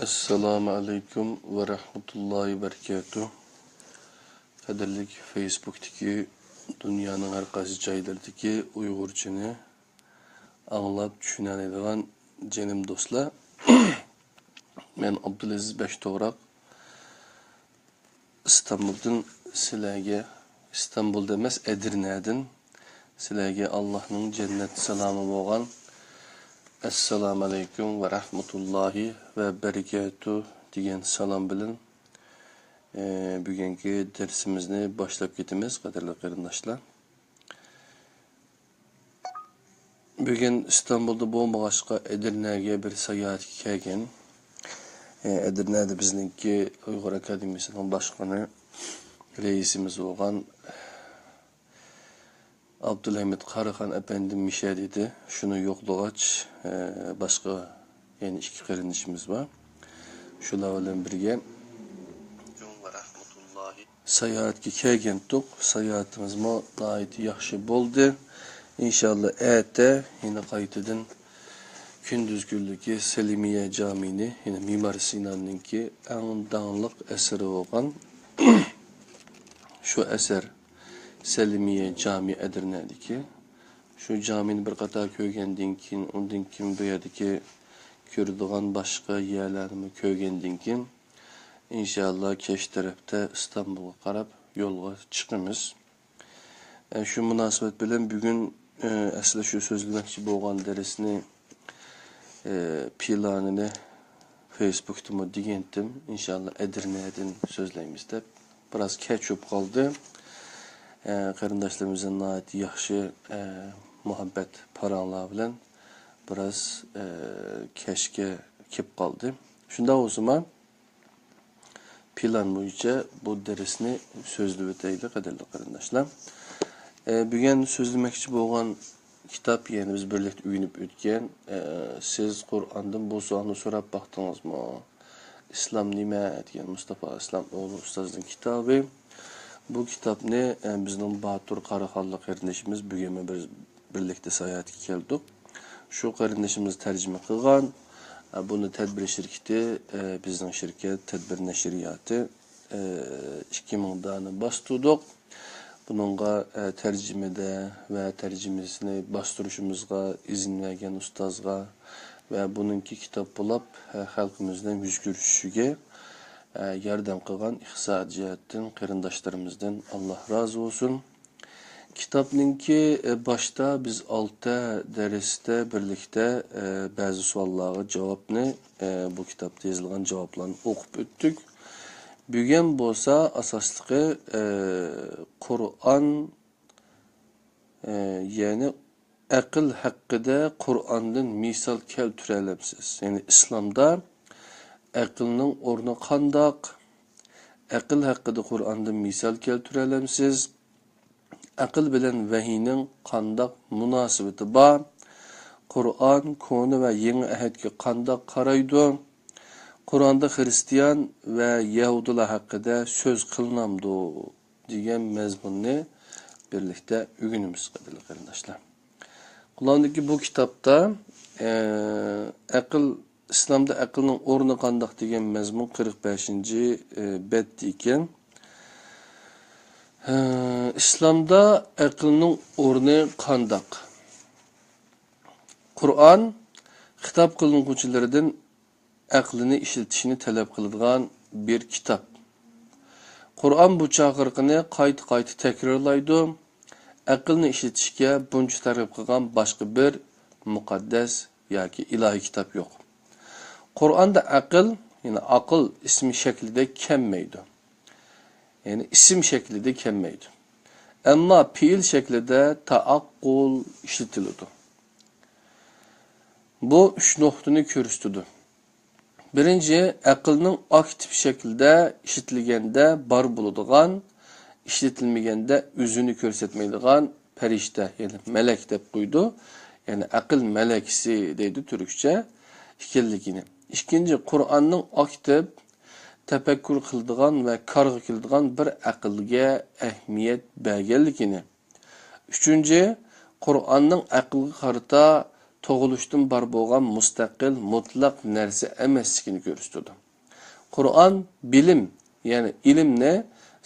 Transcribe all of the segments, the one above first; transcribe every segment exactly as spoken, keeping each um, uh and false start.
ئەسسالامۇ ئەلەيكۇم ۋە رەھمەتۇللاھى ۋە بەرىكاتۇھ. قەدىرلىك فېيسبۇكتىكى، دۇنيانىڭ ھەر قايسى جايلىرىدىكى ئۇيغۇرچىنى ئاڭلاپ چۈشىنەلەيدىغان جېنىم دوستلار. مەن ئابدۇلئەزىز بەشتوغراق. ئىستانبۇلدىن سىلەرگە، ئىستانبۇلدا ئەمەس، ئەدىرنەدىن سىلەرگە ئاللاھنىڭ جەننەت سالامى بولغان ئەسسالامۇ ئەلەيكۇم ۋە رەھمەتۇللاھى ۋە بەرىكاتۇھ دېگەن سالام بىلەن، ئە، بۈگۈنكى دەرسىمىزنى باشلاپ كېتىمىز، قەدىرلىك قېرىنداشلار. بۈگۈن ئىستانبۇلدا بولمىغاچقا، ئەدىرنەگە بىر ساياھەتكە كەلگەن. ئە، ئەدىرنەدە بىزنىڭكى ئۇيغۇر ئاكادېمىيىسىنىڭ باشقىنى، رەئىسىمىز بولغان ئابدۇلھەمىد قاراخان ئەپەندىم مىشە دېدى. شۇنى يوقلىغاچ، ئە، باشقا يەنە ئىككى قېرىندىشىمىز بار. شۇلار بىلەن بىرگە ساياھەتكە كەلگەنتۇق. ساياھىتىمىزمۇ ناھايىتى ياخشى بولدى. ئىنشاللا ئەتە يەنە قايتىدىن كۈندۈز كۈنلۈكى سەلىمىيە جامىنى، يەنى مىمار سىناننىڭكى ئەڭ داڭلىق ئەسىرى بولغان شۇ ئەسەر، سەلىمىيە جامى ئەدىرنەدىكى. شۇ جامىنى بىر قاتار كۆرگەندىن كېيىن، ئۇندىن كېيىن بۇ يەردىكى كۆرىدىغان باشقا يەرلەرنىمۇ كۆرگەندىن كېيىن، ئىنشاللا كەچ تەرەپتە ئىستانبۇلغا قاراپ يولغا چىقىمىز. ئە، شۇ مۇناسىۋەت بىلەن بۈگۈن، ئە، ئەسلى شۇ سۆزلىمەكچى بولغان دەرسنى، ئە، پىلانىنى فېيسبۇكتىمۇ دېگەنتىم، ئىنشاللا ئەدىرنەدىن سۆزلەيمىز دەپ. بىراز كەچ بولۇپ قالدى. ئە، قېرىنداشلىرىمىزدىن ناھايىتى ياخشى، ئە، مۇھەببەت پاراڭلار بىلەن بىراز، ئە، كەچكە كېلىپ قالدى. شۇنداق بولسىمۇ، پىلان بويىچە بۇ دەرسنى سۆزلىۋېتەيلى، قەدىرلىك قېرىنداشلار. ئە، بۈگۈن سۆزلىمەكچى بولغان كىتاب، يەنە بىز بىرلىكتە ئۆگىنىپ ئۆتكەن، ئە، سىز قۇرئاندىن بۇ سوئالنى سوراپ باقتىڭىزمۇ؟ ئىسلام نېمە؟ دېگەن مۇستافا ئىسلام ئوغلى ئۇستازنىڭ كىتابى. بۇ كىتابنى، ئە، بىزنىڭ باتۇر قاراخانلىق قېرىندىشىمىز بۈگۈنمۇ بىز بىرلىكتە ساياھەتكە كەلدۇق. شۇ قېرىندىشىمىز تەرجىمە قىلغان. ئە، بۇنى تەدبىر شىركىتى، ئە، بىزنىڭ شىركەت تەدبىر نەشرىياتى، ئە، ئىككى مىڭ دانە باستۇردۇق. بۇنىڭغا، ئە، تەرجىمىدە ۋە تەرجىمىسىنى باستۇرۇشىمىزغا ئىزىن بەرگەن ئۇستازغا ۋە بۇنىڭكى كىتاب بولاپ، ئە، خەلقىمىزنىڭ يۈز كۆرۈشۈشىگە، ئە، ياردەم قىلغان ئىقتىسادىي جەھەتتىن قېرىنداشلىرىمىزدىن ئاللا رازى بولسۇن. كىتابنىڭكى، ئە، باشتا بىز ئالتە دەرستە بىرلىكتە، ئە، بەزى سوئاللارغا جاۋابنى، ئە، بۇ كىتابتا يېزىلغان جاۋابلارنى ئوقۇپ ئۆتتۇق. بۈگۈن بولسا ئاساسلىقى، ئە، قۇرئان، ئە، يەنى ئەقىل ھەققىدە قۇرئاندىن مىسال كەلتۈرەلەمسىز؟ يەنى ئىسلامدا ئەقىلنىڭ ئورنى قانداق؟ ئەقىل ھەققىدە قۇرئاندىن مىسال كەلتۈرەلەمسىز؟ ئەقىل بىلەن ۋەھىينىڭ قانداق مۇناسىۋىتى بار؟ قۇرئان كونا ۋە يېڭى ئەھدكە قانداق قارايدۇ؟ قۇرئاندا خىرىستىيان ۋە يەھۇدىيلار ھەققىدە سۆز قىلىنامدۇ؟ دېگەن مەزمۇننى بىرلىكتە ئۆگىنىمىز، قەدىرلىك قېرىنداشلار. قۇرئاندىكى بۇ كىتابتا، ئە، ئەقىل، ئىسلامدا ئەقىلنىڭ ئورنى قانداق دېگەن مەزمۇن قىرىق بەشىنچى، ئە، بەتتە ئىكەن. ئە، ئىسلامدا ئەقىلنىڭ ئورنى قانداق؟ قۇرئان خىتاب قىلىنغۇچىلىرىدىن ئەقلىنى ئىشلىتىشنى تەلەپ قىلىدىغان بىر كىتاب. قۇرئان بۇ چاقىرىقنى قايتا-قايتا تەكرارلايدۇ. ئەقىلنى ئىشلىتىشكە بۇنچە تەرغىب قىلغان باشقا بىر مۇقەددەس ياكى ئىلاھىي كىتاب يوق. قۇرئاندا ئەقىل، يەنى ئاقىل ئىسمى شەكلىدە كەلمەيدۇ. يەنى ئىسىم شەكلىدە كەلمەيدۇ. ئەمما پېئىل شەكلىدە تەئەققۇل ئىشلىتىلىدۇ. بۇ ئۈچ نۇقتىنى كۆرسىتىدۇ. بىرىنچى، ئەقىلنىڭ ئاكتىپ شەكىلدە ئىشلىتىلگەندە بار بولىدىغان، ئىشلىتىلمىگەندە ئۆزىنى كۆرسەتمەيدىغان پەرىشتە، يەنى مەلەك دەپ قويىدۇ. يەنى ئەقىل مەلەكىسى دەيدۇ تۈركچە ئىكەنلىكىنى. ئىككىنچى، قۇرئاننىڭ ئاكتىپ تەپەككۇر قىلىدىغان ۋە كارغا كېلىدىغان بىر ئەقىلگە ئەھمىيەت بەرگەنلىكىنى. ئۈچىنچى، قۇرئاننىڭ ئەقىلگە قارىتا تۇغۇلۇشتىن بار بولغان مۇستەقىل، مۇتلەق نەرسە ئەمەسلىكىنى كۆرسىتىدۇ. قۇرئان بىلىم، يەنى ئىلىمنى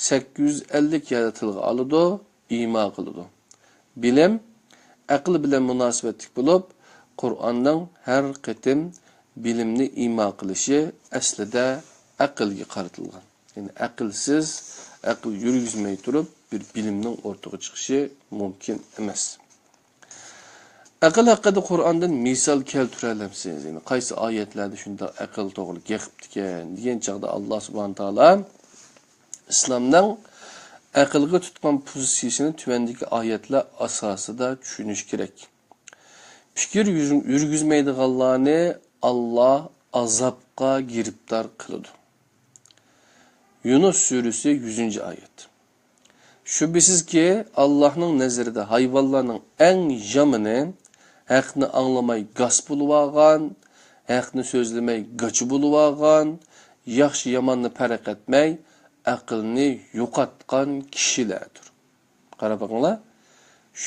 سەككىز يۈز ئەللىك يەردە تىلغا ئالىدۇ، ئىما قىلىدۇ. بىلىم ئەقىل بىلەن مۇناسىۋەتلىك بولۇپ، قۇرئاننىڭ ھەر قېتىم بىلىمنى ئىما قىلىشى ئەسلىدە ئەقىلگە قارىتىلغان. يەنى ئەقىلسىز، ئەقىل يۈرگۈزمەي تۇرۇپ بىر بىلىمنىڭ ئوتتۇرىغا چىقىشى مۇمكىن ئەمەس. ئەقىل ھەققىدە قۇرئاندىن مىسال كەلتۈرەلەمسىز؟ يەنى قايسى ئايەتلەردە شۇنداق ئەقىل توغرىلىق گەپ قىپتىكەن دېگەن چاغدا، ئاللا سۇبھانە تائالا ئىسلامنىڭ ئەقىلگە تۇتقان پوزىتسىيىسىنى تۆۋەندىكى ئايەتلەر ئاساسىدا چۈشىنىش كېرەك. پىكىر يۈرگۈزمەيدىغانلارنى ئاللا ئازابقا گىرىپتار قىلىدۇ. يۇنۇس سۈرىسى، يۈزىنچى ئايەت. شۈبھىسىزكى، ئاللاھنىڭ نەزىرىدە ھايۋانلارنىڭ ئەڭ يامىنى ھەقنى ئاڭلىماي گاس بولۇۋالغان، ھەقنى سۆزلىمەي گاچا بولۇۋالغان، ياخشى-ياماننى پەرق ئەتمەي ئەقلىنى يوقاتقان كىشىلەردۇر. قاراپ بېقىڭلار.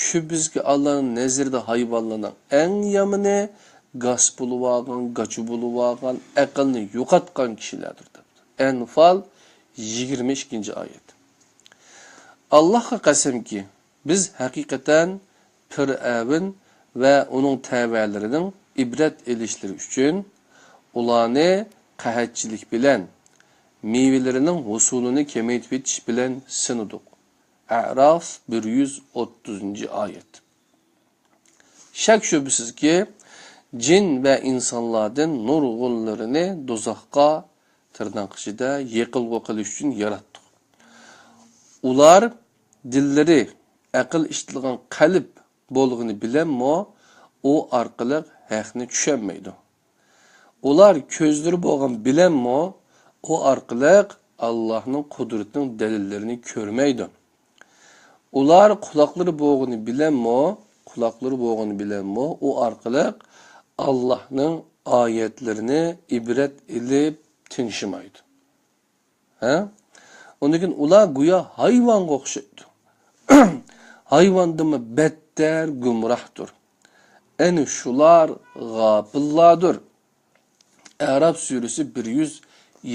شۈبھىسىزكى، ئاللانىڭ نەزىرىدە ھايۋانلارنىڭ ئەڭ يامىنى گاس بولۇۋالغان، گاچا بولۇۋالغان، ئەقلىنى يوقاتقان كىشىلەردۇر، دەپتۇ. ئەنفال، يىگىرمە ئىككىنچى ئايەت. ئاللاھقا قەسەمكى، بىز ھەقىقەتەن پىرئەۋن ۋە ئۇنىڭ تەۋەلىرىنىڭ ئىبرەت ئېلىشلىرى ئۈچۈن ئۇلارنى قەھەتچىلىك بىلەن، مېۋىلىرىنىڭ ھوسۇلىنى كېمەيتىۋېتىش بىلەن سىنىدۇق. ئەراف، بىر يۈز ئوتتۇزىنچى ئايەت. شەك-شۈبھىسىزكى، جىن ۋە ئىنسانلاردىن نۇرغۇنلىرىنى دوزاخقا، تىرناق ئىچىدە، يېقىلغۇ قىلىش ئۈچۈن ياراتتۇق. ئۇلار دىللىرى، ئەقىل ئىشلىتىدىغان قەلب بولغىنى بىلەنمۇ ئۇ ئارقىلىق ھەقنى چۈشەنمەيدۇ. ئۇلار كۆزلىرى بولغان بىلەنمۇ ئۇ ئارقىلىق ئاللاھنىڭ قۇدرىتىنىڭ دەلىللىرىنى كۆرمەيدۇ. ئۇلار قۇلاقلىرى بولغىنى بىلەنمۇ، قۇلاقلىرى بولغىنى بىلەنمۇ ئۇ ئارقىلىق ئاللاھنىڭ ئايەتلىرىنى ئىبرەت ئېلىپ تىڭشىمايدۇ. ھە؟ ئۇندىن كېيىن ئۇلار گويا ھايۋانغا ئوخشايدۇ. ھايۋاندىنمۇ بەتتەر گۇمراھدۇر. ئەنە شۇلار غاپىللاردۇر. ئەراف سۈرىسى، بىر يۈز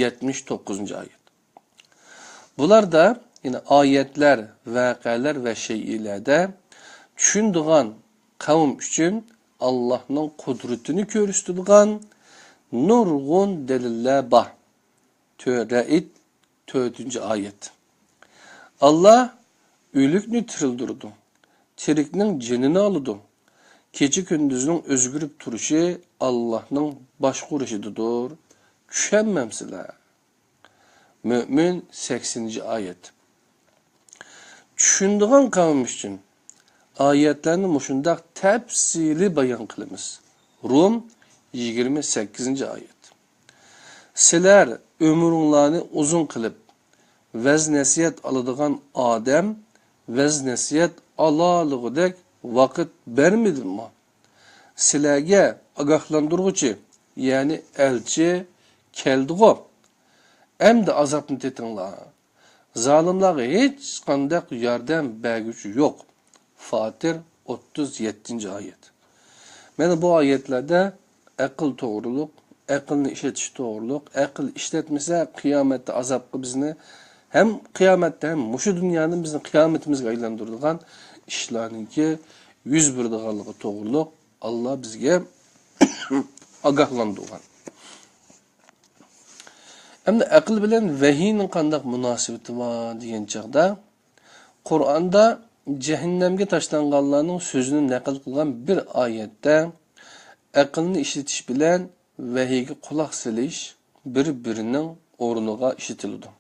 يەتمىش توققۇزىنچى ئايەت. بۇلاردا، يەنى ئايەتلەر، ۋەقەلەر ۋە شەيئىلەردە چۈشىنىدىغان قەۋم ئۈچۈن ئاللاھنىڭ قۇدرىتىنى كۆرسىتىدىغان نۇرغۇن دەلىللەر بار. تۆ-، رەئىد، تۆتىنچى ئايەت. ئاللا ئۆلۈكنى تىرىلدۈرىدۇ، تىرىكنىڭ جېنىنى ئالىدۇ. كېچە-كۈندۈزنىڭ ئۆزگىرىپ تۇرۇشى ئاللانىڭ باشقۇرۇشىدىدۇر. چۈشەنمەمسىلەر؟ مۆمىن، سەكسىنىنچى ئايەت. چۈشىنىدىغان قەۋم ئۈچۈن ئايەتلەرنى مۇشۇنداق تەپسىلىي بايان قىلىمىز. رۇم، يىگىرمە سەككىزىنچى ئايەت. سىلەر ئۆمرۈڭلارنى ئۇزۇن قىلىپ، ۋەز-نەسىھەت ئالىدىغان ئادەم ۋەز-نەسىھەت ئالالىغۇدەك ۋاقىت بەرمىدىممۇ؟ سىلەرگە ئاگاھلاندۇرغۇچى، يەنى ئەلچى كەلدىغۇ؟ ئەمدى ئازابنى تېتىڭلار. زالىملارغا ھېچقانداق ياردەم بەرگۈچى يوق. فاتىر، ئوتتۇز يەتتىنچى ئايەت. مانا بۇ ئايەتلەردە ئەقىل توغرۇلۇق، ئەقىلنى ئىشلىتىش توغرۇلۇق، ئەقىل ئىشلەتمىسە قىيامەتتە ئازابقا بىزنى، ھەم قىيامەتتە ھەم مۇشۇ دۇنيانى بىزنى قىيامىتىمىزگە ئايلاندۇرىدىغان ئىشلارنىڭكى يۈز بېرىدىغانلىقى توغرۇلۇق ئاللا بىزگە ئاگاھلاندۇرغان. ئەمدى ئەقىل بىلەن ۋەھىينىڭ قانداق مۇناسىۋىتى بار دېگەن چاغدا، قۇرئاندا جەھەننەمگە تاشلانغانلارنىڭ سۆزىنى نەقىل قىلغان بىر ئايەتتە ئەقىلنى ئىشلىتىش بىلەن ۋەھىيگە قۇلاق سېلىش بىر-بىرىنىڭ ئورنىغا ئىشلىتىلىدۇ.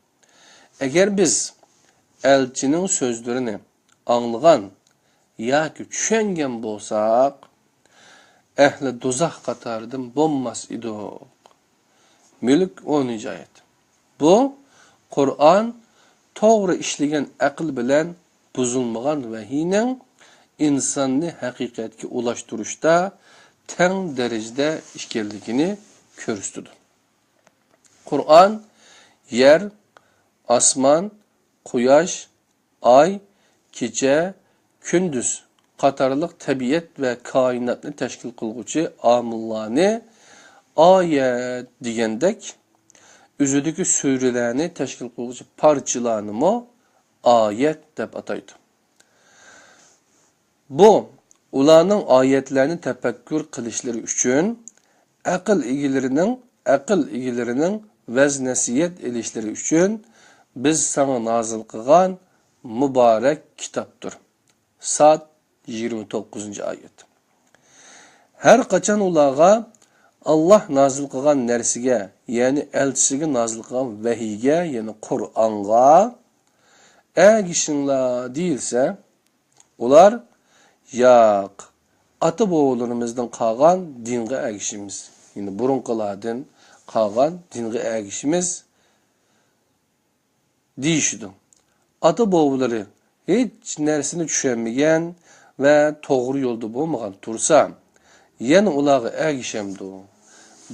ئەگەر بىز ئەلچىنىڭ سۆزلىرىنى ئاڭلىغان ياكى چۈشەنگەن بولساق، ئەھلى دوزاخ قاتارىدىن بولماس ئىدۇق. مۈلك، ئونىنچى ئايەت. بۇ قۇرئان توغرا ئىشلىگەن ئەقىل بىلەن بۇزۇلمىغان ۋەھىينىڭ ئىنساننى ھەقىقەتكە ئۇلاشتۇرۇشتا تەڭ دەرىجىدە ئىكەنلىكىنى كۆرسىتىدۇ. قۇرئان يەر، ئاسمان، قۇياش، ئاي، كېچە، كۈندۈز قاتارلىق تەبىئەت ۋە كائىناتنى تەشكىل قىلغۇچى ئامىللارنى ئايەت دېگەندەك، ئۆزىدىكى سۈرىلەرنى تەشكىل قىلغۇچى پارچىلارنىمۇ ئايەت دەپ ئاتايدۇ. بۇ ئۇلارنىڭ ئايەتلەرنى تەپەككۇر قىلىشلىرى ئۈچۈن، ئەقىل ئىگىلىرىنىڭ، ئەقىل ئىگىلىرىنىڭ ۋەز-نەسىھەت ئېلىشلىرى ئۈچۈن بىز ساڭا نازىل قىلغان مۇبارەك كىتابتۇر. ساد يىگىرمە توققۇزىنچى ئايەت. ھەر قاچان ئۇلارغا ئاللاھ نازىل قىلغان نەرسىگە، يەنى ئەلچىسىگە نازىل قىلغان ۋەھىيگە، يەنى قۇرئانغا ئەگىشىڭلار دېيىلسە، ئۇلار، ياق، ئاتا-بوۋىلىرىمىزدىن قالغان دىنغا ئەگىشىمىز، يەنى بۇرۇنقىلاردىن قالغان دىنغا ئەگىشىمىز دېيىشىدۇ. ئاتا-بوۋىلىرى ھېچ نەرسىنى چۈشەنمىگەن ۋە توغرا يولدا بولمىغان تۇرسا، يەنە ئۇلارغا ئەگىشەمدۇ؟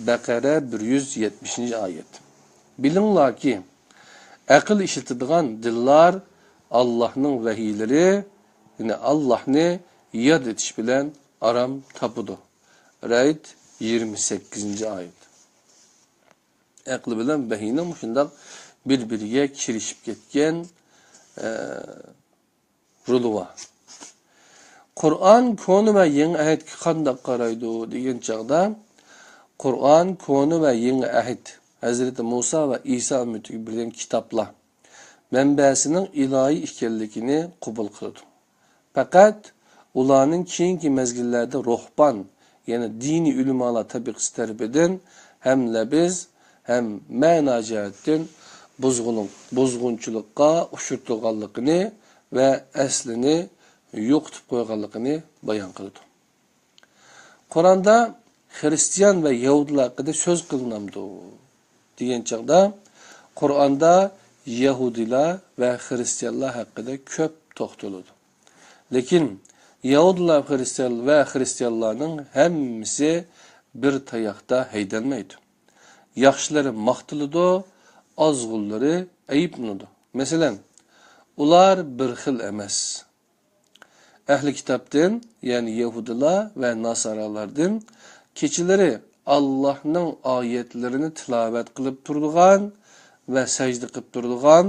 بەقەرە بىر يۈز يەتمىشىنچى ئايەت. بىلىڭلاركى، ئەقىل ئىشلىتىدىغان دىللار ئاللاھنىڭ ۋەھىيلىرى، يەنى ئاللاھنى ياد ئېتىش بىلەن ئارام تاپىدۇ. رەئد يىگىرمە سەككىزىنچى ئايەت. ئەقىل بىلەن ۋەھىينىڭ مۇشۇنداق بىر-بىرىگە كىرىشىپ كەتكەن، ئە، رولى بار. قۇرئان كونا ۋە يېڭى ئەھدكە قانداق قارايدۇ دېگەن چاغدا، قۇرئان كونا ۋە يېڭى ئەھد، ھەزرىتى مۇسا ۋە ئىسا ئۈممىتىگە بېرىلگەن كىتابلار مەنبەسىنىڭ ئىلاھىي ئىكەنلىكىنى قوبۇل قىلىدۇ. پەقەت ئۇلارنىڭ كېيىنكى مەزگىللەردە روھبان، يەنى دىنىي ئۆلىمالار تەبىقىسى تەرىپىدىن ھەم لەپز، ھەم مەنا جەھەتتىن بۇزغۇنلۇق، بۇزغۇنچىلىققا ئۇچرىتىلغانلىقىنى ۋە ئەسلىنى يوقىتىپ قويغانلىقىنى بايان قىلىدۇ. قۇرئاندا خىرىستىيان ۋە يەھۇدىيلار ھەققىدە سۆز قىلىنامدۇ دېگەن چاغدا، قۇرئاندا يەھۇدىيلار ۋە خىرىستىيانلار ھەققىدە كۆپ توختىلىدۇ. لېكىن يەھۇدىيلار خىرىستىيان ۋە خىرىستىيانلارنىڭ ھەممىسى بىر تاياقتا ھەيدەلمەيدۇ. ياخشىلىرى ماختىلىدۇ، ئازغۇنلىرى ئەيىبلىنىدۇ. مەسىلەن، ئۇلار بىر خىل ئەمەس. ئەھلى كىتابتىن، يەنى يەھۇدىيلار ۋە ناسارالاردىن كېچىلىرى ئاللاھنىڭ ئايەتلىرىنى تىلاۋەت قىلىپ تۇرىدىغان ۋە سەجدە قىلىپ تۇرىدىغان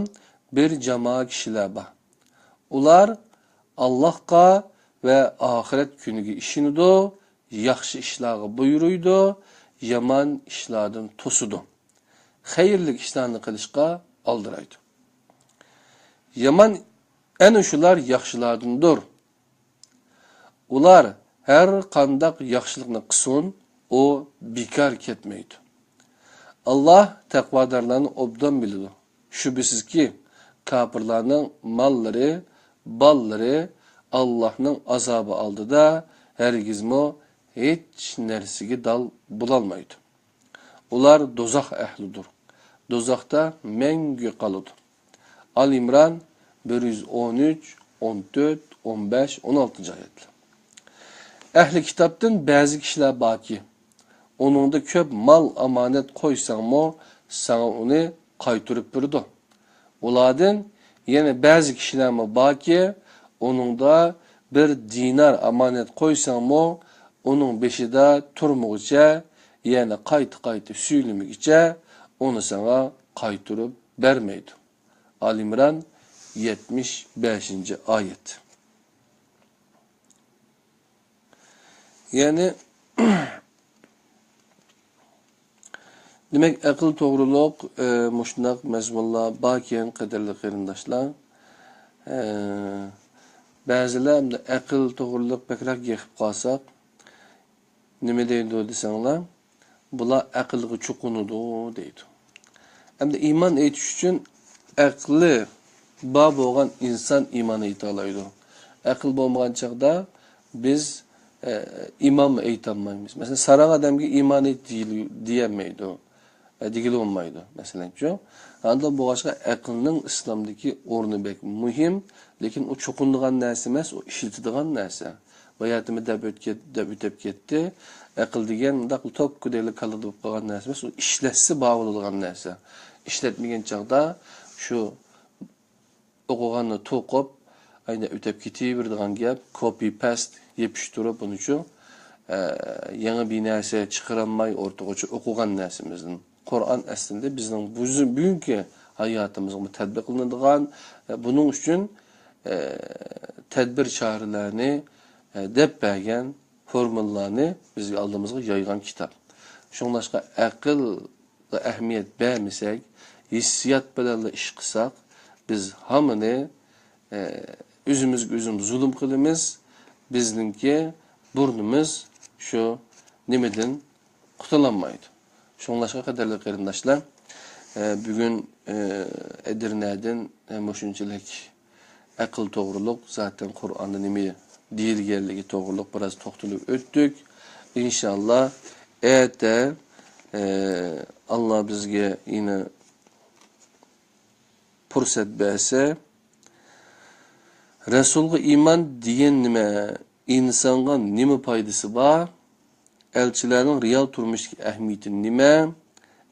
بىر جامائەت كىشىلەر بار. ئۇلار ئاللاھقا ۋە ئاخىرەت كۈنىگە ئىشىنىدۇ، ياخشى ئىشلارغا بۇيرۇيدۇ، يامان ئىشلاردىن توسىدۇ، خەيرلىك ئىشلارنى قىلىشقا ئالدىرايدۇ. يامان، ئەنە شۇلار ياخشىلاردىندۇر. ئۇلار ھەر قانداق ياخشىلىقنى قىلسۇن، ئۇ بىكار كەتمەيدۇ. ئاللاھ تەقۋادارلارنى ئوبدان بىلىدۇ. شۈبھىسىزكى، كاپىرلارنىڭ ماللىرى، بالىلىرى ئاللاھنىڭ ئازابى ئالدىدا ھەرگىزمۇ ھېچ نەرسىگە دال بولالمايدۇ. ئۇلار دوزاخ ئەھلىدۇر. دوزاختا مەڭگۈ قالىدۇ. ئال ئىمران بىر يۈز ئون ئۈچ، ئون تۆت، ئون بەش، ئون ئالتىنچى ئايەتلەر. ئەھلى كىتابتىن بەزى كىشىلەر باركى، ئۇنىڭدا كۆپ مال ئامانەت قويساڭمۇ، ساڭا ئۇنى قايتۇرۇپ بېرىدۇ. ئۇلاردىن يەنە بەزى كىشىلەرمۇ باركى، ئۇنىڭدا بىر دىنار ئامانەت قويساڭمۇ، ئۇنىڭ بېشىدا تۇرمىغۇچە، يەنى قايتا-قايتا سۈيلىمىگۈچە، ئۇنى ساڭا قايتۇرۇپ بەرمەيدۇ. ئال ئىمران، يەتمىش بەشىنچى ئايەت. يەنى، دېمەك، ئەقىل توغرۇلۇق، ئە، مۇشۇنداق مەزمۇنلار باركەن، قەدىرلىك قېرىنداشلار. ئە، بەزىلەر ئەمدى ئەقىل توغرۇلۇق بەكرەك گەپ قىلىپ قالساق، نېمە دەيدۇ دېسەڭلار، بۇلار ئەقىلگە چوقۇنىدۇ دەيدۇ. ئەمدى ئىمان ئېيتىش ئۈچۈن ئەقلى بار بولغان ئىنسان ئىمان ئېيتالايدۇ. ئەقىل بولمىغان چاغدا بىز، ئە، ئىمان ئېيتالمايمىز. مەسىلەن، ساراڭ ئادەمگە ئىمان ئېيت دېيىل-، دېيەلمەيدۇ. ئە، دېگىلى بولمايدۇ، مەسىلەنچۇ. ئاندىن بولغاچقا ئەقىلنىڭ ئىسلامدىكى ئورنى بەك مۇھىم، لېكىن ئۇ چوقۇنىدىغان نەرسە ئەمەس، ئۇ ئىشلىتىدىغان نەرسە. باياتىمۇ دەپ ئۆتكەن، دەپ ئۆتۈپ كەتتى. ئەقىل دېگەن مۇنداق توككىدەكلا كاللىدا بولۇپ قالغان نەرسە ئەمەس، ئۇ ئىشلەتسە بار بولىدىغان نەرسە. ئىشلەتمىگەن چاغدا شۇ ئوقۇغاننى توقۇپ، ئەينە ئۆتەپ كېتىۋېرىدىغان گەپ، كوپى پەست، يېپىشتۇرۇپ، بۇنىچۇ، ئە، يېڭى بىر نەرسە چىقىرالماي ئوتتۇرىغا ئوقۇغان نەرسىمىزدىن. قۇرئان ئەسلىدە بىزنىڭ بۈگۈنكى ھاياتىمىزغا تەتبىقلىنىدىغان، ئە، بۇنىڭ ئۈچۈن، ئە، تەدبىر چارىلەرنى، ئە، دەپ بەرگەن فورمۇلىلارنى بىزگە ئالدىمىزغا يايغان كىتاب. شۇڭلاشقا ئەقىلگە ئەھمىيەت بەرمىسەك، ھېسسىيات بىلەنلا ئىش قىلساق، بىز ھامىنى، ئە، ئۆزىمىزگە ئۆزىمىز زۇلۇم قىلىمىز. بىزنىڭكى بۇرنىمىز شۇ نېمىدىن قۇتۇلالمايدۇ. شۇڭلاشقا، قەدىرلىك قېرىنداشلار، ئە، بۈگۈن، ئە، ئەدىرنەدىن، ئە، مۇشۇنچىلىك ئەقىل توغرۇلۇق، زاتەن قۇرئاندا نېمە دېيىلگەنلىكى توغرۇلۇق بىراز توختىلىپ ئۆتتۇق. ئىنشاللا، ئەتە، ئە، ئاللا بىزگە يەنە پۇرسەت بەرسە، رەسۇلغا ئىمان دېگەن نېمە؟ ئىنسانغا نېمە پايدىسى بار؟ ئەلچىلەرنىڭ رېئال تۇرمۇشتىكى ئەھمىيىتى نېمە؟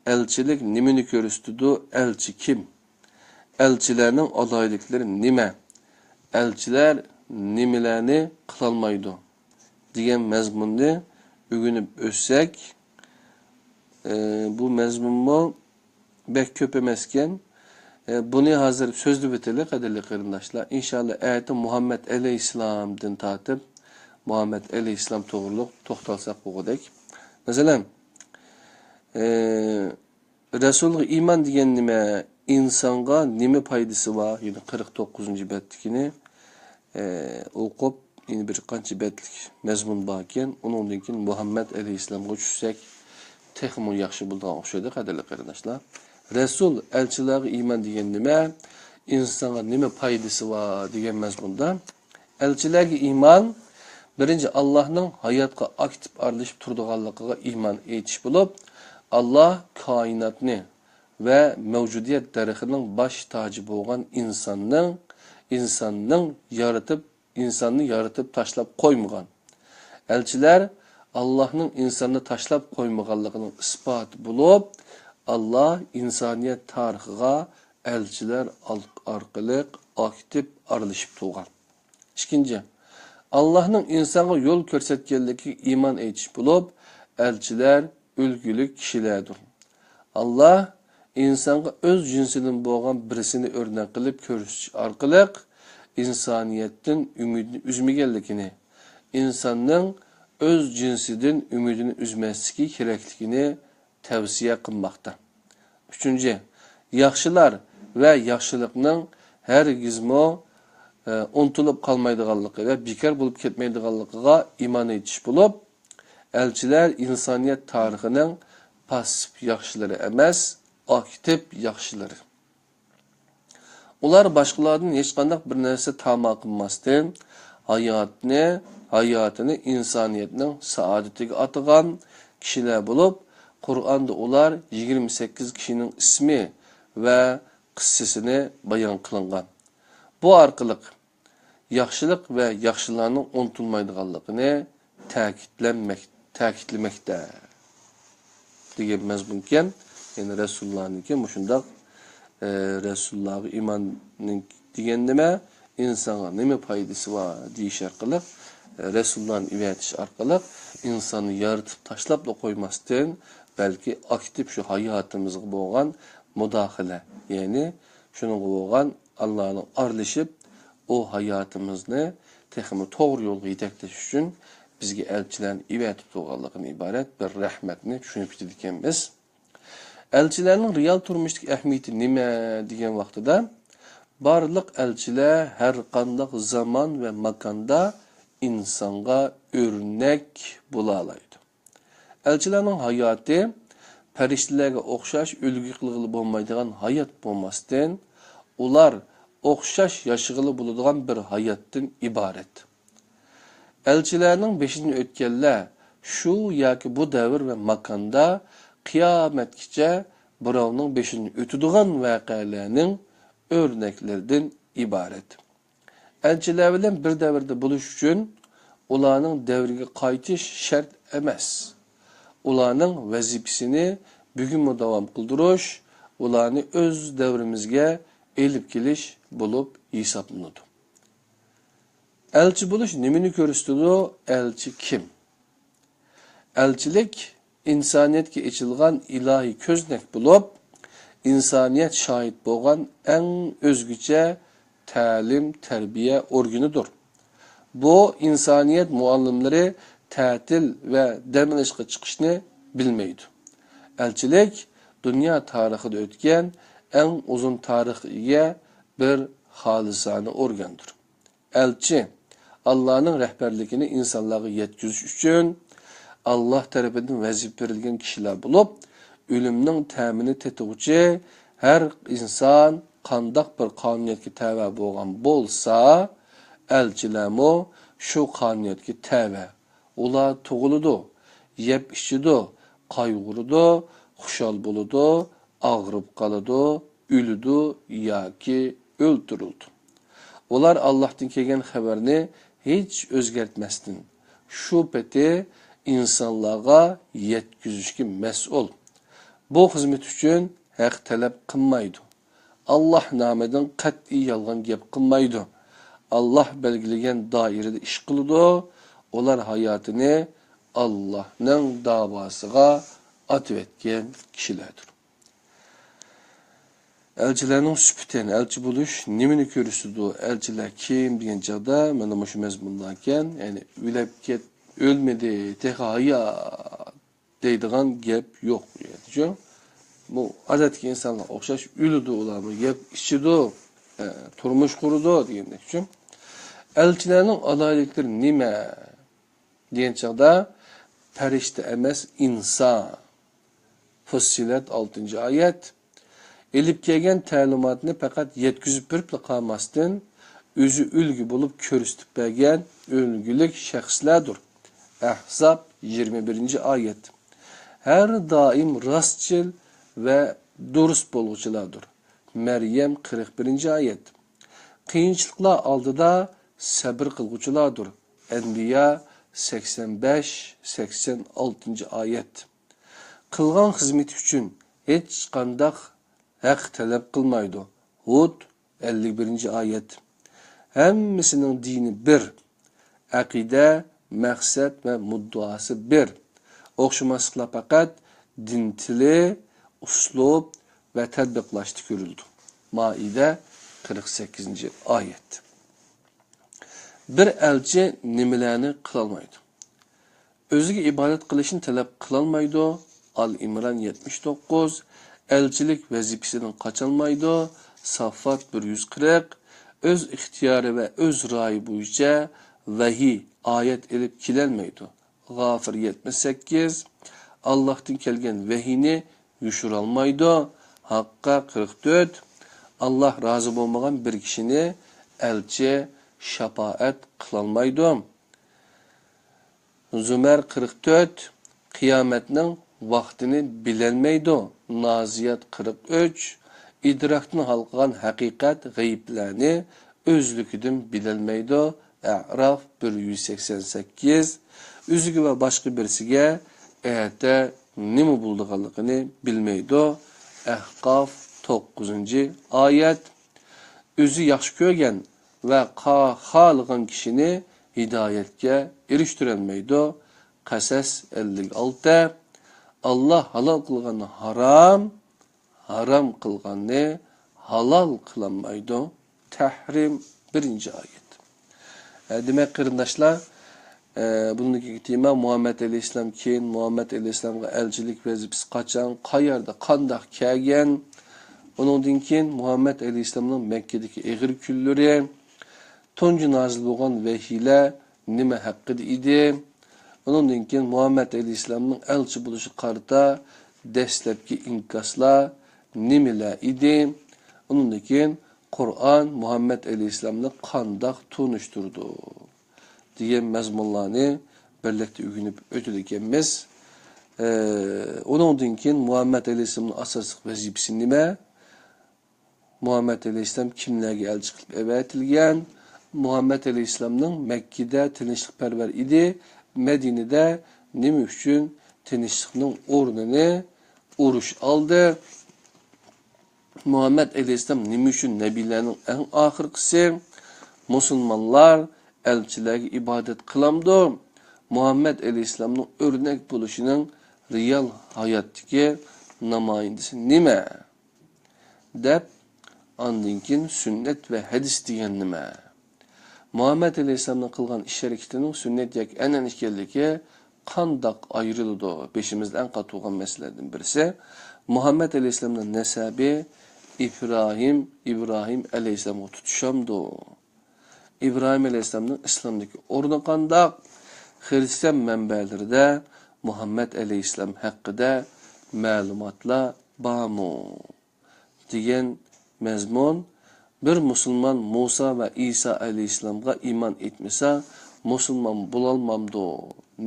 ئەلچىلىك نېمىنى كۆرسىتىدۇ؟ ئەلچى كىم؟ ئەلچىلەرنىڭ ئالاھىدىلىكلىرى نېمە؟ ئەلچىلەر نېمىلەرنى قىلالمايدۇ؟ دېگەن مەزمۇننى ئۆگىنىپ ئۆتسەك، ئە، بۇ مەزمۇنمۇ بەك كۆپ ئەمەسكەن. ئە، بۇنى ھازىر سۆزلىۋېتەيلى، قەدىرلىك قېرىنداشلار. ئىنشاللا، ئەتە مۇھەممەد ئەلەيھىسسالامدىن تارتىپ، مۇھەممەد ئەلەيھىسسالام توغرۇلۇق توختالساق بولغۇدەك. مەسىلەن، ئە، رەسۇلغا ئىمان دېگەن نېمە؟ ئىنسانغا نېمە پايدىسى بار؟ يەنە قىرىق توققۇزىنچى بەتتىكىنى، ئە، ئوقۇپ، يەنە بىر قانچە بەتلىك مەزمۇن باركەن، ئۇنىڭدىن كېيىن مۇھەممەد ئەلەيھىسسالامغا چۈشسەك، تېخىمۇ ياخشى بولىدىغان ئوخشايدۇ، قەدىرلىك قېرىنداشلار. رەسۇل، ئەلچىلەرگە ئىمان دېگەن نېمە؟ ئىنسانغا نېمە پايدىسى بار؟ دېگەن مەزمۇندا، ئەلچىلەرگە ئىمان، بىرىنچى، ئاللاھنىڭ ھاياتقا ئاكتىپ ئارىلىشىپ تۇرىدىغانلىقىغا ئىمان ئېيتىش بولۇپ، ئاللاھ كائىناتنى ۋە مەۋجۇدىيەت دەرىخىنىڭ باش تاجى بولغان ئىنساننىڭ، ئىنساننىڭ يارىتىپ، ئىنساننى يارىتىپ تاشلاپ قويمىغان. ئەلچىلەر ئاللاھنىڭ ئىنساننى تاشلاپ قويمىغانلىقىنىڭ ئىسپاتى بولۇپ، ئاللاھ ئىنسانىيەت تارىخىغا ئەلچىلەر ئال-، ئارقىلىق ئاكتىپ ئارىلىشىپ تۇرغان. ئىككىنچى، ئاللاھنىڭ ئىنسانغا يول كۆرسەتكەنلىكىگە ئىمان ئېيتىش بولۇپ، ئەلچىلەر ئۈلگىلىك كىشىلەردۇر. ئاللاھ ئىنسانغا ئۆز جىنسىدىن بولغان بىرسىنى ئۆرنەك قىلىپ كۆرسىتىش ئارقىلىق ئىنسانىيەتتىن ئۈمىدىنى ئۈزمىگەنلىكىنى، ئىنساننىڭ ئۆز جىنسىدىن ئۈمىدىنى ئۈزمەسلىكى كېرەكلىكىنى تەۋسىيە قىلماقتا. ئۈچىنچى، ياخشىلار ۋە ياخشىلىقنىڭ ھەرگىزمۇ، ئە، ئۇنتۇلۇپ قالمايدىغانلىقى ۋە بىكار بولۇپ كەتمەيدىغانلىقىغا ئىمان ئېيتىش بولۇپ، ئەلچىلەر ئىنسانىيەت تارىخىنىڭ پاسسىپ ياخشىلىرى ئەمەس، ئاكتىپ ياخشىلىرى. ئۇلار باشقىلاردىن ھېچقانداق بىر نەرسە تاما قىلماستىن، ھاياتنى، ھاياتىنى ئىنسانىيەتنىڭ سائادىتىگە ئاتىغان كىشىلەر بولۇپ، قۇرئاندا ئۇلار يىگىرمە سەككىز كىشىنىڭ ئىسمى ۋە قىسسىسىنى بايان قىلىنغان. بۇ ئارقىلىق ياخشىلىق ۋە ياخشىلارنىڭ ئۇنتۇلمايدىغانلىقىنى تەكىتلەنمەك-، تەكىتلىمەكتە دېگەن مەزمۇنكەن. يەنى رەسۇلۇللانىڭكى مۇشۇنداق، ئە، رەسۇلۇللاغا ئىمان دېگەن نېمە؟ ئىنسانغا نېمە پايدىسى بار؟ دېيىش ئارقىلىق، ئە، رەسۇلۇللانى ئېۋەتىش ئارقىلىق ئىنساننى يارىتىپ تاشلاپلا قويماستىن، بەلكى ئاكتىپ شۇ ھاياتىمىزغا بولغان مۇداخىلە، يەنى شۇنىڭغا بولغان ئاللانىڭ ئارىلىشىپ، ئۇ ھاياتىمىزنى تېخىمۇ توغرا يولغا يېتەكلەش ئۈچۈن بىزگە ئەلچىلەرنى ئېۋەتىپ تۇرغانلىقىدىن ئىبارەت بىر رەھمەتنى چۈشىنىپ كېتىدىكەنمىز. ئەلچىلەرنىڭ رېئال تۇرمۇشتىكى ئەھمىيىتى نېمە دېگەن ۋاقتىدا، بارلىق ئەلچىلەر ھەر قانداق زامان ۋە ماكاندا ئىنسانغا ئۆرنەك بولالايدۇ. ئەلچىلەرنىڭ ھاياتى پەرىشتىلەرگە ئوخشاش ئۈلگە قىلغىلى بولمايدىغان ھايات بولماستىن، ئۇلار ئوخشاش ياشىغىلى بولىدىغان بىر ھاياتتىن ئىبارەت. ئەلچىلەرنىڭ بېشىدىن ئۆتكەنلەر شۇ ياكى بۇ دەۋر ۋە ماكاندا قىيامەتكىچە بىراۋنىڭ بېشىدىن ئۆتىدىغان ۋەقەلەرنىڭ ئۆرنەكلىرىدىن ئىبارەت. ئەلچىلەر بىلەن بىر دەۋردە بولۇش ئۈچۈن ئۇلارنىڭ دەۋرىگە قايتىش شەرت ئەمەس. ئۇلارنىڭ ۋەزىپىسىنى بۈگۈنمۇ داۋام قىلدۇرۇش، ئۇلارنى ئۆز دەۋرىمىزگە ئېلىپ كېلىش بولۇپ ھېسابلىنىدۇ. ئەلچى بولۇش نېمىنى كۆرسىتىدۇ؟ ئەلچى كىم؟ ئەلچىلىك ئىنسانىيەتكە ئېچىلغان ئىلاھىي كۆزنەك بولۇپ، ئىنسانىيەت شاھىت بولغان ئەڭ ئۆزگىچە تەلىم-تەربىيە ئورگىنىدۇر. بۇ ئىنسانىيەت مۇئەللىملىرى تەتىل ۋە دەم ئېلىشقا چىقىشنى بىلمەيدۇ. ئەلچىلىك دۇنيا تارىخىدا ئۆتكەن ئەڭ ئۇزۇن تارىخقا ئىگە بىر خالىسانە ئورگاندۇر. ئەلچى، ئاللانىڭ رەھبەرلىكىنى ئىنسانلارغا يەتكۈزۈش ئۈچۈن ئاللا تەرىپىدىن ۋەزىپە بېرىلگەن كىشىلەر بولۇپ، ئۆلۈمنىڭ تەمىنى تېتىغۇچى ھەر ئىنسان قانداق بىر قانۇنىيەتكە تەۋە بولغان بولسا، ئەلچىلەرمۇ شۇ قانۇنىيەتكە تەۋە. ئۇلار تۇغۇلىدۇ، يەپ ئىچىدۇ، قايغۇرىدۇ، خۇشال بولىدۇ، ئاغرىپ قالىدۇ، ئۆلىدۇ ياكى ئۆلتۈرۈلىدۇ. ئۇلار ئاللاھتىن كەلگەن خەۋەرنى ھېچ ئۆزگەرتمەستىن، شۇ پېتى ئىنسانلارغا يەتكۈزۈشكە مەسئۇل. بۇ خىزمەت ئۈچۈن ھەق تەلەپ قىلمايدۇ. ئاللاھ نامىدىن قەتئىي يالغان گەپ قىلمايدۇ. ئاللاھ بەلگىلىگەن دائىرىدە ئىش قىلىدۇ. ئۇلار ھاياتىنى ئاللاھنىڭ داۋاسىغا ئاتىۋەتكەن كىشىلەردۇر. ئەلچىلەرنىڭ سۈپىتى، يەنى ئەلچى بولۇش نېمىنى كۆرسىتىدۇ؟ ئەلچىلەر كىم دېگەن چاغدا مانا مۇشۇ مەزمۇنلاركەن، يەنى ئۆلۈپ كەت، ئۆلمىدى، تېخى ھايات دەيدىغان گەپ يوق بۇ يەردە. بۇ ئادەتتىكى ئىنسانلار ئوخشاش ئۆلىدۇ، ئۇلارمۇ يەپ ئىچىدۇ، ئە، تۇرمۇش قۇرىدۇ دېگەندەك. ئەلچىلەرنىڭ ئالاھىدىلىكلىرى نېمە دېگەن چاغدا، پەرىشتە ئەمەس، ئىنسان. فۇسسىلەت، ئالتىنچى ئايەت. ئېلىپ كەلگەن تەلىماتنى پەقەت يەتكۈزۈپ بېرىپلا قالماستىن، ئۆزى ئۈلگە بولۇپ كۆرسىتىپ بەرگەن ئۈلگىلىك شەخسلەردۇر. ئەھزاب، يىگىرمە بىرىنچى ئايەت. ھەر دائىم راستچىل ۋە دۇرۇس بولغۇچىلاردۇر. مەريەم، قىرىق بىرىنچى ئايەت. قىيىنچىلىقلار ئالدىدا سەبرى قىلغۇچىلاردۇر. ئەنبىيا، سەكسەن بەش، سەكسەن ئالتىنچى ئايەت. قىلغان خىزمىتى ئۈچۈن ھېچقانداق ھەق تەلەپ قىلمايدۇ. ھۇد، ئەللىك بىرىنچى ئايەت. ھەممىسىنىڭ دىنى بىر. ئەقىدە، مەقسەت ۋە مۇددىئاسى بىر. ئوخشىماسلىقلار پەقەت دىن تىلى، ئۇسلۇب ۋە تەتبىقلاشتا كۆرۈلىدۇ. مائىدە، قىرىق سەككىزىنچى ئايەت. بىر ئەلچى نېمىلەرنى قىلالمايدۇ؟ ئۆزىگە ئىبادەت قىلىشنى تەلەپ قىلالمايدۇ. ئال ئىمران، يەتمىش توققۇز. ئەلچىلىك ۋەزىپىسىدىن قاچالمايدۇ. ساففات، بىر يۈز قىرىق. ئۆز ئىختىيارى ۋە ئۆز رايى بويىچە ۋەھىي، ئايەت ئېلىپ كېلەلمەيدۇ. غافىر، يەتمىش سەككىز. ئاللاھتىن كەلگەن ۋەھىينى يوشۇرالمايدۇ. ھاققا، قىرىق تۆت. ئاللاھ رازى بولمىغان بىر كىشىنى ئەلچى، شاپائەت قىلالمايدۇ. زۇمەر، قىرىق تۆت. قىيامەتنىڭ ۋاقتىنى بىلەلمەيدۇ. نازىيات، قىرىق ئۈچ. ئىدراكتىن ھالقىغان ھەقىقەت غەيىبلەرنى ئۆزلۈكىدىن بىلەلمەيدۇ. ئەراف، بىر يۈز سەكسەن سەككىز. ئۆزىگە ۋە باشقا بىرسىگە ئەتە نېمە بولىدىغانلىقىنى بىلمەيدۇ. ئەھقاف، توققۇزىنچى ئايەت. ئۆزى ياخشى كۆرگەن ۋە قا-، خالىغان كىشىنى ھىدايەتكە ئېرىشتۈرەلمەيدۇ. قەسەس، ئەللىك ئالتە. ئاللاھ ھالال قىلغاننى ھارام، ھارام قىلغاننى ھالال قىلالمايدۇ. تەھرىم، بىرىنچى ئايەت. ئە، دېمەك، قېرىنداشلار، ئە، بۇندىن كېيىنكى تېما مۇھەممەد ئەلەيھىسسالام كىم، مۇھەممەد ئەلەيھىسسالامغا ئەلچىلىك ۋەزىپىسى قاچان، قەيەردە، قانداق كەلگەن، ئۇنىڭدىن كېيىن مۇھەممەد ئەلەيھىسسالامنىڭ مەككىدىكى ئېغىر كۈنلىرى، تۇنجى نازىل بولغان ۋەھىيلەر نېمە ھەققىدە ئىدى؟ ئۇنىڭدىن كېيىن مۇھەممەد ئەلەيھىسسالامنىڭ ئەلچى بولۇشىغا قارىتا دەسلەپكى ئىنكاسلار نېمىلەر ئىدى؟ ئۇنىڭدىن كېيىن قۇرئان مۇھەممەد ئەلەيھىسسالامنى قانداق تونۇشتۇردى؟ دېگەن مەزمۇنلارنى بىرلىكتە ئۆگىنىپ ئۆتىدىكەنمىز. ئە، ئۇنىڭدىن كېيىن مۇھەممەد ئەلەيھىسسالامنىڭ ئاساسلىق ۋەزىپىسى نېمە؟ مۇھەممەد ئەلەيھىسسالام كىملەرگە ئەلچى قىلىپ ئەۋەتىلگەن؟ مۇھەممەد ئەلەيھىسسالامنىڭ مەككىدە تىنچلىقپەرۋەر ئىدى، مەدىنىدە نېمە ئۈچۈن تىنچلىقنىڭ ئورنىنى ئۇرۇش ئالدى؟ مۇھەممەد ئەلەيھىسسالام نېمە ئۈچۈن نەبىيلەرنىڭ ئەڭ ئاخىرقىسى؟ مۇسۇلمانلار ئەلچىلەرگە ئىبادەت قىلامدۇ؟ مۇھەممەد ئەلەيھىسسالامنىڭ ئۆرنەك بولۇشىنىڭ رېئال ھاياتتىكى نامايىندىسى نېمە؟ دەپ، ئاندىن كېيىن سۈننەت ۋە ھەدىس دېگەن نېمە؟ مۇھەممەد ئەلەيھىسسالامنىڭ قىلغان ئىش-ھەرىكىتىنىڭ سۈننەت ياكى ئەنئەنە ئىكەنلىكى قانداق ئايرىلىدۇ؟ بېشىمىزدا ئەڭ قاتتىق تۇرغان مەسىلىلەردىن بىرسى، مۇھەممەد ئەلەيھىسسالامنىڭ نەسەبى ئىبراھىم، ئىبراھىم ئەلەيھىسسالامغا تۇتىشامدۇ؟ ئىبراھىم ئەلەيھىسسالامنىڭ ئىسلامدىكى ئورنى قانداق؟ خىرىستىيان مەنبەلىرىدە مۇھەممەد ئەلەيھىسسالام ھەققىدە مەلۇماتلار بارمۇ؟ دېگەن مەزمۇن، بىر مۇسۇلمان مۇسا ۋە ئىسا ئەلەيھىسسالامغا ئىمان ئېيتمىسا، مۇسۇلمان بولالمامدۇ؟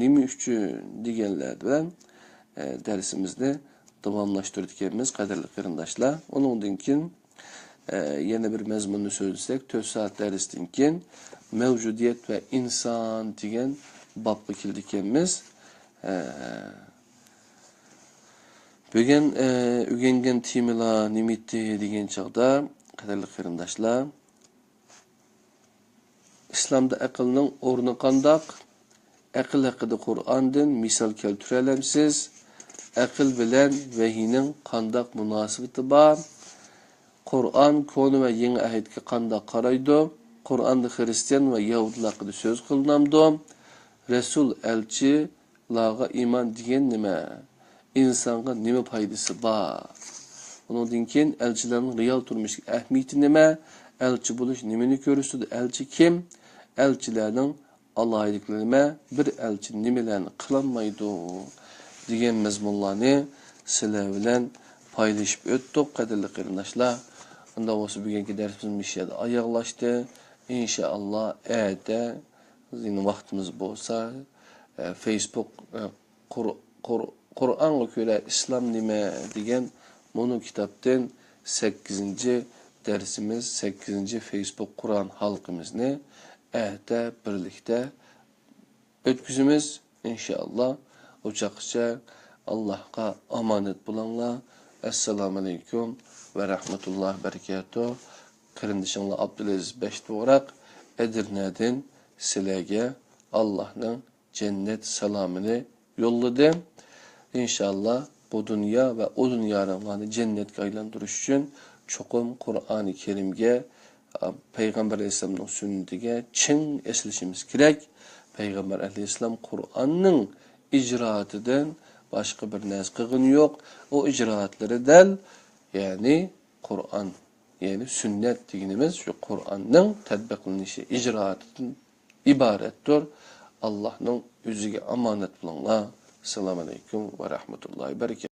نېمە ئۈچۈن؟ دېگەنلەر بىلەن، ئە، دەرسىمىزنى داۋاملاشتۇرىدىكەنمىز، قەدىرلىك قېرىنداشلار. ئۇنىڭدىن كېيىن، ئە، يەنە بىر مەزمۇننى سۆزلىسەك، تۆت سائەت دەرستىن كېيىن مەۋجۇدىيەت ۋە ئىنسان دېگەن بابقا كېلىدىكەنمىز. ئە، بۈگۈن، ئە، ئۆگەنگەن تېمىلار نېمىتى دېگەن چاغدا، قەدىرلىك قېرىنداشلار، ئىسلامدا ئەقىلنىڭ ئورنى قانداق؟ ئەقىل ھەققىدە قۇرئاندىن مىسال كەلتۈرەلەمسىز؟ ئەقىل بىلەن ۋەھىينىڭ قانداق مۇناسىۋىتى بار؟ قۇرئان كونا ۋە يېڭى ئەھدكە قانداق قارايدۇ؟ قۇرئاندا خىرىستىيان ۋە يەھۇدىيلار ھەققىدە سۆز قىلىنامدۇ؟ رەسۇل، ئەلچى، لارغا ئىمان دېگەن نېمە؟ ئىنسانغا نېمە پايدىسى بار؟ ئۇنىڭدىن كېيىن ئەلچىلەرنىڭ رېئال تۇرمۇشتىكى ئەھمىيىتى نېمە؟ ئەلچى بولۇش نېمىنى كۆرسىتىدۇ؟ ئەلچى كىم؟ ئەلچىلەرنىڭ ئالاھىدىلىكلىرى نېمە؟ بىر ئەلچى نېمىلەرنى قىلالمايدۇ؟ دېگەن مەزمۇنلارنى سىلەر بىلەن پايلىشىپ ئۆتتۇق، قەدىرلىك قېرىنداشلار. ئۇنداق بولسا بۈگۈنكى دەرسىمىز مۇشۇ يەردە ئاياغلاشتى. ئىنشائاللا، ئەتە يەنە ۋاقتىمىز بولسا، ئە، فېيسبۇك، ئە، قۇر-، قۇر-، قۇرئانغا كۆرە ئىسلام نېمە دېگەن مۇنۇ كىتابتىن سەككىزىنچى دەرسىمىز، سەككىزىنچى فېيسبۇك قۇرئان ھالقىمىزنى ئەتە بىرلىكتە ئۆتكۈزىمىز، ئىنشائاللا. ئۇ چاغقىچە ئاللاھقا ئامانەت بولۇڭلار. ئەسسالامۇئەلەيكۇم ۋە رەھمەتۇللاھى ۋە بەرىكاتۇھ. قېرىندىشىڭلار ئابدۇلئەزىز بەشتوغراق ئەدىرنەدىن سىلەرگە ئاللاھنىڭ جەننەت سالامىنى يوللىدىم. ئىنشاللا بۇ دۇنيا ۋە ئۇ دۇنيانىڭلارنى جەننەتكە ئايلاندۇرۇش ئۈچۈن چوقۇم قۇرئانى كەرىمگە، پەيغەمبەر ئەلەيھىسسالامنىڭ سۈننىتىگە چىڭ ئېسىلىشىمىز كېرەك. پەيغەمبەر ئەلەيھىسسالام قۇرئاننىڭ ئىجرائاتىدىن باشقا بىر نەرسە قىلغىنى يوق. ئۇ ئىجرائاتلىرى دەل، يەنى قۇرئان، يەنى سۈننەت دېگىنىمىز شۇ قۇرئاننىڭ تەتبىقلىنىشى، ئىجرائاتىدىن ئىبارەتتۇر. ئاللاھنىڭ ئۆزىگە ئامانەت بولۇڭلار. ئەسسالامۇئەلەيكۇم ۋە رەھمەتۇللاھى ۋە بەرىكاتۇھ.